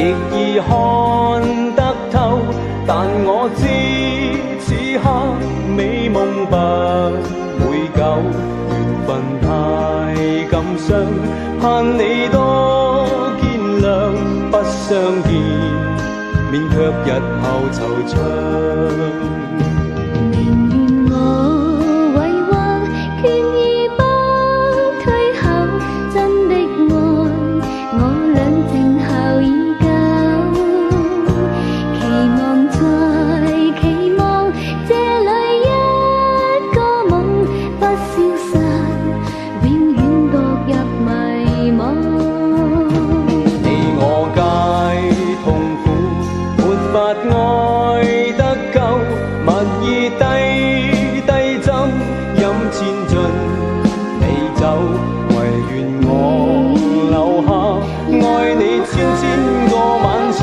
亦易看得透，但我知此刻美夢不會久，緣分太感傷，盼你多見諒，不相見，免卻日後惆悵。寧願我為患，權宜不退後，真的愛，我倆靜候已久。期望再期望，這裏一個夢不消失，永遠墮入迷惘。你我皆痛苦，沒法愛得夠，蜜意低低斟，飲千樽美酒，唯願我留下，愛你千千個晚上，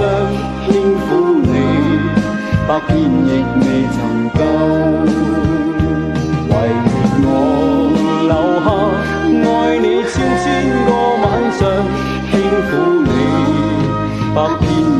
輕撫你百遍亦未曾夠。唯願我留下，愛你千千個晚上，輕撫你百遍。